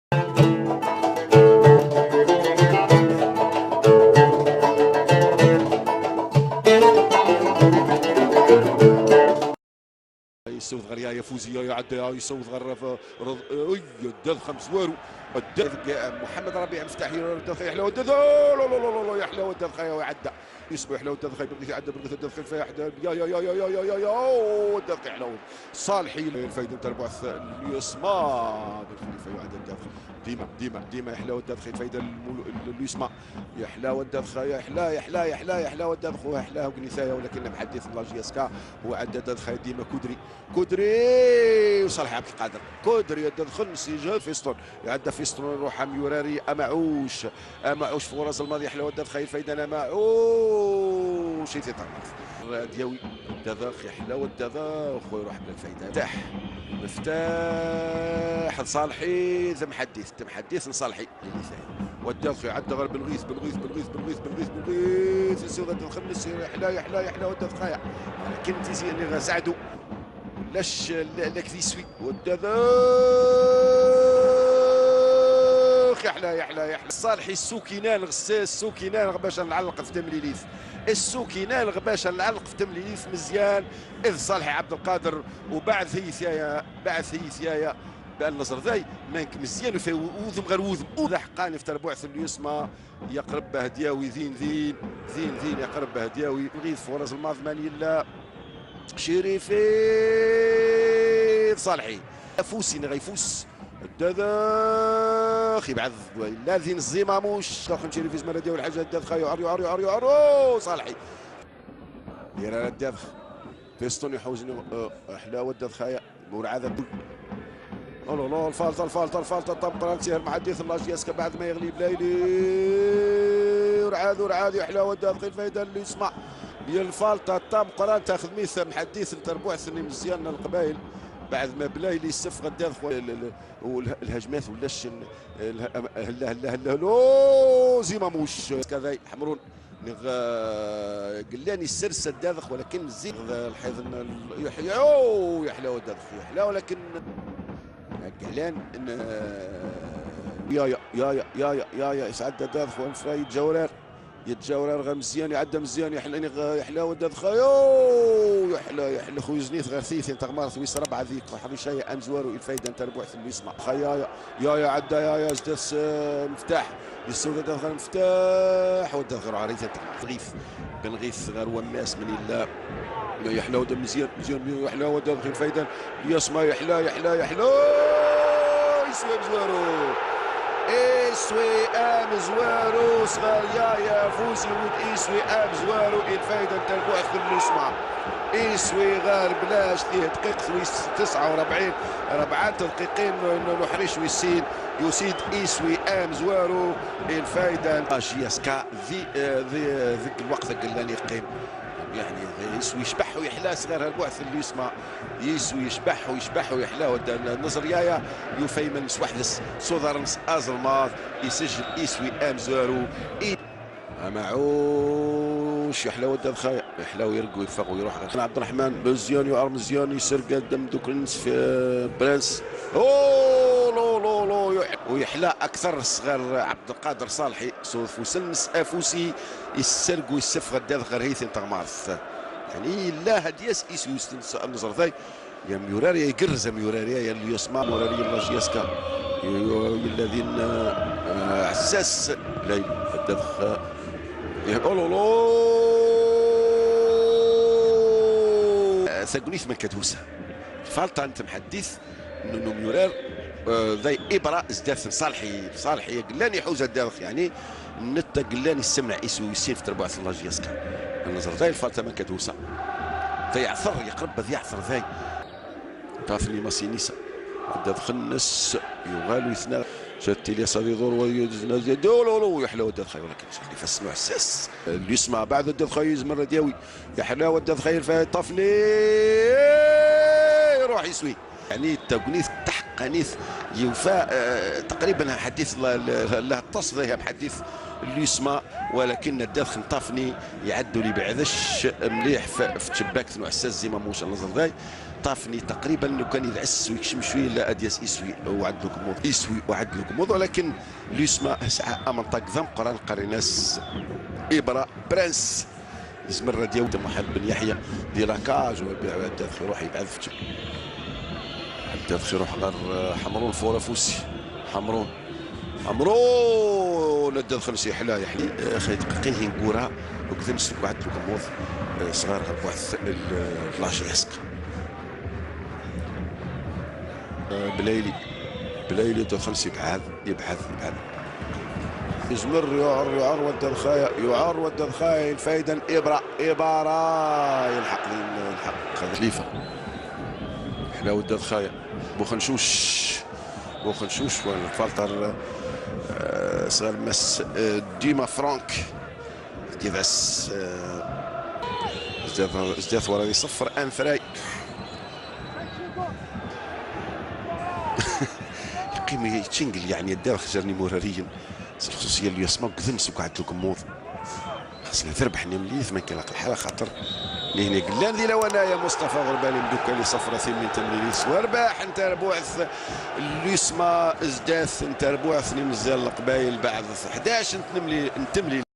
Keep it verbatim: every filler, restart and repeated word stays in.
يسوض غير يا فوزي، يا يعدى، يا يسوض غير ف-، رض-، اي، الدذخ مزوارو. الدذخ محمد ربيع مفتاح، يا الدذخ يا حلاوه الدذخ، لا، لا، لا، لا، لا، يا حلاوه الدذخ يا يعدى. يسمو يا حلاوه الدذخ، يبغي يعدى، يبغي الدذخ، يا يا يا يا يا يا يا يا، الدذخ يا حلاوه. صالحي الفايده نتاع البعث اليسمى، الخليفه يعدى الدذخ. ديما، ديما، ديما يا حلاوه الدذخ، الفايده المول-، اليسمى. يا حلاوه الدذخ، يا حلا، يا حلا، يا حلا، يا حلاوه الدذخ، ويا حلاوه كنيسه، ولكن محدث الله جيسكا هو عدى الدذخ ديما كودري. كودري وصالح عبد القادر. كودري يدخل نسيجه فيستون. يعدى فيستون يروح ميوراري امعوش. امعوش في غراز الماضي حلوه دار خايف فايده امعوش يتطرف. دياوي. دادا خي حلاوه دادا. خو يروح بلا فايده. مفتاح. مفتاح لصالحي ذم حديث، ذم حديث لصالحي. وداخ يعدى غير بالغيث، بالغيث، بالغيث، بالغيث، بالغيث، بالغيث. يسوي غادي الخمس، يا حلا، يا حلا، يا حلا، وداخ خايع. لكن تيزي اللي غا ساعدو. ولاش لا، لا كذي سوي. وداخ. يا حلا، يا حلا، يا حلا. صالحي السوكينان، غساس السوكينان، باش نعلق في تمليليث. السوكينان، باش نعلق في تمليليث مزيان. إذ صالحي عبد القادر، وبعد هي ثيايا، بعد هي ثيايا. بان النصر ذاي مانك مزيان وفي وذم غير وذم. وذا حقاني في تربوع ثلو يسمى. يقرب به دياوي ذين ذين، ذين ذين يقرب به دياوي. نغيث فرص الماضي مان يلا. شريفي صالحي. فوسي نغي فوس. الدذاخ يبعث. لا ذين الزيماموش. داخل شريفي زمان دياوي الحاجة الدذخة. يعر، يعر، يعر، يعر. أوه، صالحي. يرى الدذخ. فيستون يحوزني، آه، حلاوة الدذخاية. مرعدة. أوه لا لا، الفالتة، الفالتة، الفالتة، طب قران سير محدث الله جياسك بعد ما يغلي بلايلي. ورعاد، ورعاد، يا حلاوة الدذخ، الفايدة اللي يسمع. يا الفالتة، طب قران تاخذ ميثا محدث، انت ربوع ثني مزيان القبايل. بعد ما بلايلي السفغة الدذخ وال-، ال-، والهجمات ولا الشن. الهلا، هلا، هلا، هلا، لو، زيما موش. كذا حمرون. نغ-، قلاني السر سدادخ، ولكن زيد الحيض ن-، يحيى، أوه، يحلى ودادخ، يحلى، ولكن قلان إن، يا، يا، يا، يا، يا، يا، يا، يسعد دادخ، وانفرا يتجاورر، يتجاورر غا مزيان، يعدى مزيان، يحلى، يغ-، يحلى ودادخ، يوه، يحلى، يحلى، خويا زنيت غير ثيثين، تغمار ثويس ربعة ذيك، وحبي شيء أمزوارو، الفايدة، أنت ربوح ثم يسمع. خيايا، يا، يا، عدى، يا، يا، جدس، آه، مفتاح. يسوق داخل المفتاح وداخل عريضة. بن غيث، بن غيث غير وماس من إلا. ما يحلى ودا مزيان، مزيان، مزيان، يحلى ودا داخل فايدة. ياس ما يحلى، يحلى، يحلى. يسوي أمزوارو. يسوي أمزوارو صغار يا، يا فوزي ود يسوي أمزوارو. الفايدة نتاع البعث في الاسماء. يسوي غير بلاش فيه دقيقة تسعة وأربعين. ربعة دقيقين نحرش ويسين. يسيد يسوي أمزوارو. الفايدة جي اس كا ذي، آه، ذي، آه، ذيك الوقت قلاني يقيم. يعني يسوي يشبح ويحلى صغير البعث اللي يسمى. يسوي يشبح ويشبح ويحلى ود النظرية. يفيمن سوحدس صدرنس أزرماض. يسجل يسوي أمزوارو. إي-، معوش يحلى ود الخايا. يحلى ويرقو ويفق ويروح غير عبد الرحمن مزيان يعر مزيان يسرق الدم دوك النس في برانس. أوه، لو، لو، لو، يح-، ويحلى أكثر الصغير عبد القادر صالحي، صوف وسلمس أفوسي، يسرق ويسف غدا غير هيث انت غمارث. يعني، لا هديس إيس يوستن س-، النظر ذاي. يا ميوراريا يقرز، يا ميوراريا، يا اليوسما، موراريا الله جياسكا. يو-، يو-، الذين، آه، عساس، لا، الدفخ، آه، يا أولولو. آه، ثقنيث من كدوسة. فالطا أنت محدث. نونو ميورير، آه، ذي إبرة ازداد صالحي، صالحي قلاني حوزة داوخ يعني، نتا قلاني السمع إسو يسين في تربعة الله جياسكا. النظر ذي الفاتة ما كدوسة. ذي عثر يقرب، ذي عثر ذي. طافني ماسينيسا. بدا خنس، يغال ويثنى. شتي لي صافي دور ويزنا زيد. دولولو، يحلى وداد خير، ولكن شكلي فسنو حساس. اللي يسمع بعد وداد خير يزمر دياوي. يحلى وداد خير فطافني. يروح يسوي. يعني التقنيث تحقنيث يوفى، آه، تقريبًا حديث لا، لا، لا تصدى حديث اللي يسمى، ولكن الداخل طافني يعدوا لي بعدش مليح ف-، في تشباك ثنو حساس زي ما موش النظر ذاي. طافني تقريبًا، لو كان يدعس ويكشم شويه لا ادياس يسوي وعد لوكموض، يسوي وعد لوكموض، ولكن لوسما سعى امنطاق ذا مقران قريناس ابرا برنس. يزمر ديال محمد بن يحيى دي لاكاج ويبيع، هذا خير يروح يبعث في، هذا خير يروح غير حمرون فورا فوسي. حمرون، حمرون، هذا خمسي حلا يحلي. آه، خيط قيقين هين كورة وكذا نسلك واحد لوكموض. آه، صغار غير بواحد ال-، لاجيسك. آه، بلايلي، بلايلي دو خمس يبعد، يبعد، يبعد. يزمر، يعر، يعر ود الخايا، يعر ود الخايا، الفايدة الإبرة، إبارة، يلحق لين، يلحق. خليفة. حنا ود الخايا. بوخنشوش. بوخنشوش وين فالتر، آه، صغر مس، آه، ديما فرانك. ديفاس، آه، زدات، زدات ورا يصفر ان فراي. القيمة تشنقل يعني، الدار خزرني مراريا. الخصوصية اللي يسمع كذنس وقعد لكم موض. خاصنا نربح نمليث ما كان الحالة خاطر. ني هنا قلان ذي لو انا يا مصطفى غربالي مدوكا لي صفرة ثمين تمليس ورباح انت ربوعث. ليسما ازداث انت ربوعث ني مزال القبايل بعد احداش انت نملي، انت ملي.